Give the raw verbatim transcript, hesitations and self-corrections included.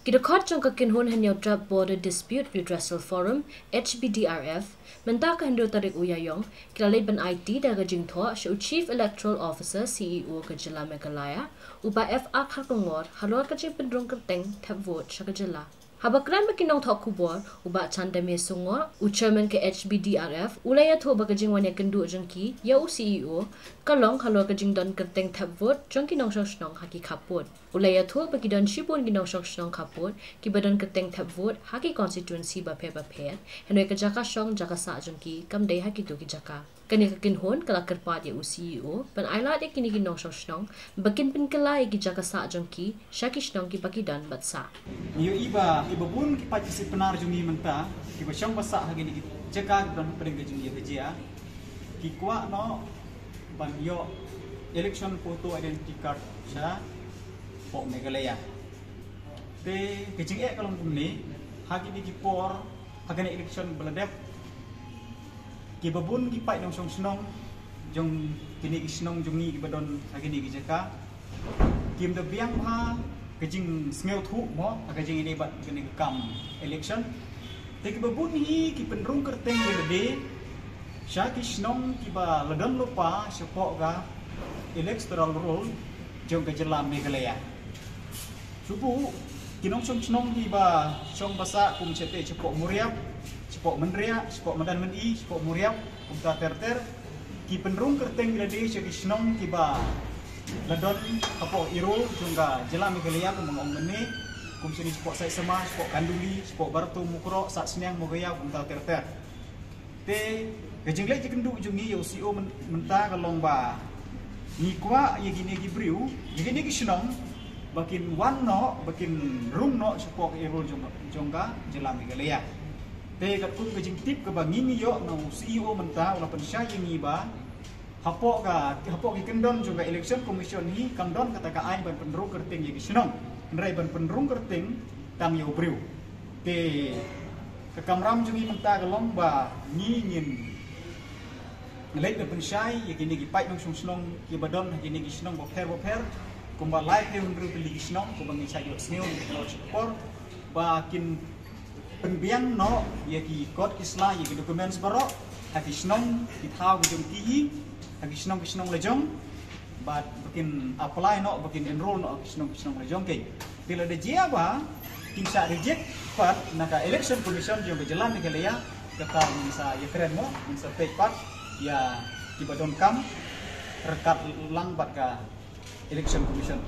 Ki dkhot jong ka kynhun Hynñiewtrep Border Dispute Redressal Forum, H B D R F, mynta ka hynriew tarik u Ïaïong, ki la leit ban aiti da ka jingthoh sha u Chief Electoral Officer, C E O, ka jylla Meghalaya, u Bah F R Kharkongor, halor ka jingpynrung kyrteng thep vote sha ka jylla. Haba kren bad ki nongthoh khubor, u Bah Chandame Sungoh, u Chairman ka H B D R F, u la ïathuh ba ka jingwan ïakynduh jong ki ïa u C E O ka long halor ka jingdon kyrteng thep vote jong ki nongshong shnong ha ki khappud. U la ïathuh ba ki don shibun ki nongshong shnong khappud kiba don kyrteng thep vote ha ki constituency bapher bapher, hynrei ka jaka shong jaka sah jong ki kam dei ha kito ki jaka. Kane ka kynhun ka la kyrpad ïa u C E O ban ailad ïa kine ki nongshong shnong ba kin pynkylla ïa ki jaka sah jong ki sha ki shnong kiba ki don bad sah. Ngi ïohi ba kiba bun ki paid ki sipnar jong ngi mynta kiba shong ba sah ha kine ki jaka kiba don hapdeng ka jingïakajia, ki kwah noh ban ïoh election photo identity card shapoh Meghalaya. Te ka jingeh ka long kumne, ha kine ki por, ha kane election ba la dep, kiba bun ki paid nongshong shnong jong kine ki shnong jong ngi kiba don ha kine ki jaka kim da biang bha ka jingsngewthuh mo ha ka jingïadei bad kane ka kam election. Te kiba bun hi ki pynrung kyrteng ïa lade sha ki shnong kiba la don lypa shapoh ka electoral roll jong ka jylla Meghalaya. Shuh shuh ki nongshong shnong kiba shong ba sah kum shatei shapoh Mawriap, shapoh Mynriah, shapoh Madan Myni, shapoh Mawriap, kumta ter ter, ki pynrung kyrteng ïa lade sha ki shnong kiba la don hapoh i roll jong ka jylla Meghalaya kumba nga ong mynne, kum shane shapoh Saitsama, shapoh Khanduli, shapoh Barato, Mukroh, Sahsniang, Mogaiaw, kumta ter ter. Te ka jingleit jingkynduh jong ngi ïa u C E O myn-, mynta ka long ba ngi kwah ïa kine ki briew, ïa kine ki shnong ba kin wan noh, ba kin rung noh shapoh ka i roll jong, jong ka jylla Meghalaya. Te katkum ka jingtip kaba ngi ngi ïoh na u C E O mynta u la pynshai ïa ngi ba hapoh ka, hapoh ki kyndon jong ka Election Commission hi kam don kata ka aiñ ban pynrung kyrteng ïa ki shnong, hynrei ban pynrung kyrteng tang ïa u briew. Te ka kamram jong ngi mynta ka long ba ngi ngin leit ban pynshai ïa kine ki paid nongshong shnong kiba don ha kine ki shnong bapher bapher, kumba laiphew hynriew tylli ki shnong kumba ngin sa ïohsngew ïa ki khlor shi por ba kin pynbiang noh ïa ki kot ki sla, ïa ki documents baroh ha ki shnong ki thaw ki jong ki hi, ha ki shnong ki shnong la jong, bad ba kin apply noh, ba kin enroll noh ha ki shnong ki shnong la jong ki. Te lada jia ba kin sa reject pat na ka Election Commission jong ka jylla Meghalaya, kata ngin sa ïakren mo, ngin sa peit pat ïa kiba donkam ryngkat lang bad ka Election Commission.